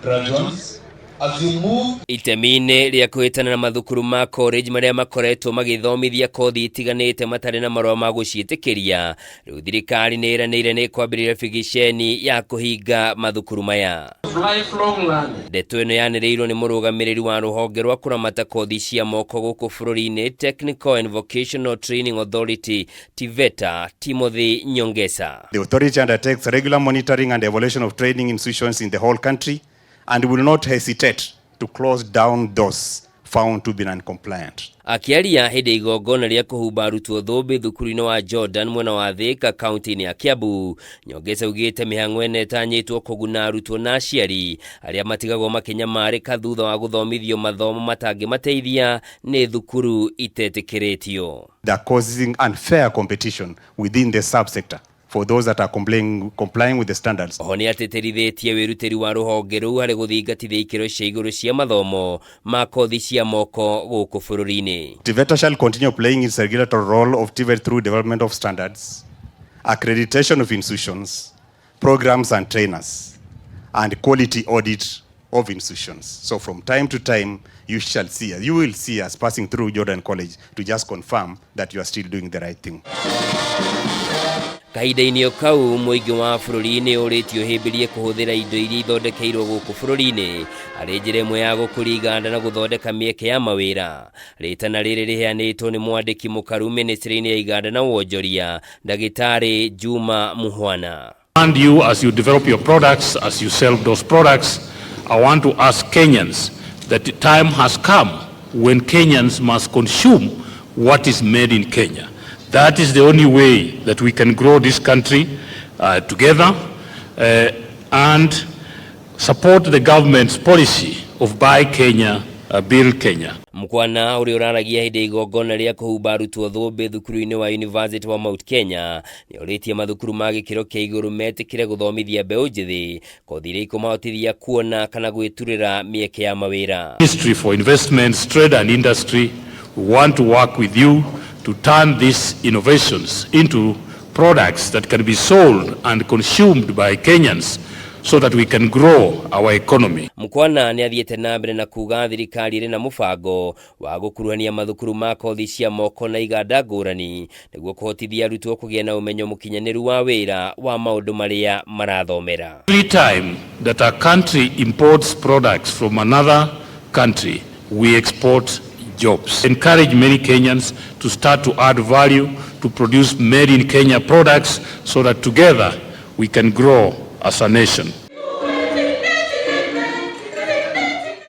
Graduates, as you move Itemi-inĩ rĩa kũhĩtana na mathukuru ma college marĩa makoretwo magĩthomithia kothi itiganĩte matarĩ na marũa ma gũciĩtĩkĩria, rĩu thirikari nĩ ĩranĩire nĩ ĩkwambĩrĩria bigiceni ya kũhinga mathukuru maya. Lifelong learning. Ndeto ĩno yanĩrĩirwo nĩ mũrũgamĩrĩri wa rũhonge rwa kũramata kothi cia moko gũkũ bũrũri-inĩ, Technical and Vocational Training Authority, TVETA, Timothy Nyongesa. The authority undertakes regular monitoring and evaluation of training institutions in the whole country and will not hesitate to close down those found to be non-compliant. Akĩaria hĩndĩ ya igongona rĩa kũhumba arutwo thũmbĩ thukuru-inĩ wa Jordan mwena wa Thika kaunti-inĩ ya Kiambu, Nyongesa augĩte mĩhang'o ĩno ĩtanyĩtwo kũguna arutwo na aciari arĩa matigagwo makĩnyamarĩka thutha wa gũthomithio mathomo matangĩmateithia nĩ thukuru itetĩkĩrĩtio. They are causing unfair competition within the subsector for those that are complying with the standards. Oho nĩ atĩtĩrithĩtie wĩrutĩri wa rũhonge rũu harĩ gũthingatithia ikĩro cia igũrũ cia mathomo ma kothi cia moko gũkũ bũrũri-inĩ. TVETA shall continue playing its regulatory role of TVET through development of standards, accreditation of institutions, programs and trainers, and quality audit of institutions. So from time to time, you will see us passing through Jordan College to just confirm that you are still doing the right thing. Kahinda-inĩ o kau, mũingĩ wa bũrũri nĩ ũrĩtio ũhĩmbĩrie kũhũthĩra indo iria ithondekeirwo gũkũ bũrũri-inĩ arĩ njĩra ĩmwe ya gũkũria iganda na gũthondeka mĩeke ya mawĩra. Rĩtana rĩrĩ rĩheanĩtwo nĩ mwandĩki mũkaru ministry-inĩ ya iganda na wonjoria, Ndagĩtarĩ Juma Muhwana. And you, as you develop your products, as you sell those products, I want to ask Kenyans that the time has come when Kenyans must consume what is made in Kenya. That is the only way that we can grow this country together and support the government's policy of Buy Kenya, Build Kenya. Mkwana ũrĩa ũraragia hĩndĩ ya igongona rĩa kũhumba arutwo thũmbĩ thukuru-inĩ wa University wa Mount Kenya nĩ orĩtie mathukuru ma gĩkĩro kĩa igũrũ metĩkĩre gũthomithia mbeũ njĩthĩ kothi iria ikũmahotithia kuona kana gwĩturĩra mĩeke ya mawĩra. Ministry for Investments, Trade and Industry, we want to work with you to turn these innovations into products that can be sold and consumed by Kenyans so that we can grow our economy. Mkwana nĩ athiĩte na mbere na kuga thirikari ĩrĩ na mũbango wa gũkuruhania mathukuru ma kothi cia moko na iganda ngũrani nĩguo kũhotithia arutwo kũgĩa na ũmenyo mũkinyanĩru wa wĩra wa maũndũ marĩa marathomera. Every time that a country imports products from another country, we export jobs. Encourage many Kenyans to start to add value, to produce made in Kenya products so that together we can grow as a nation.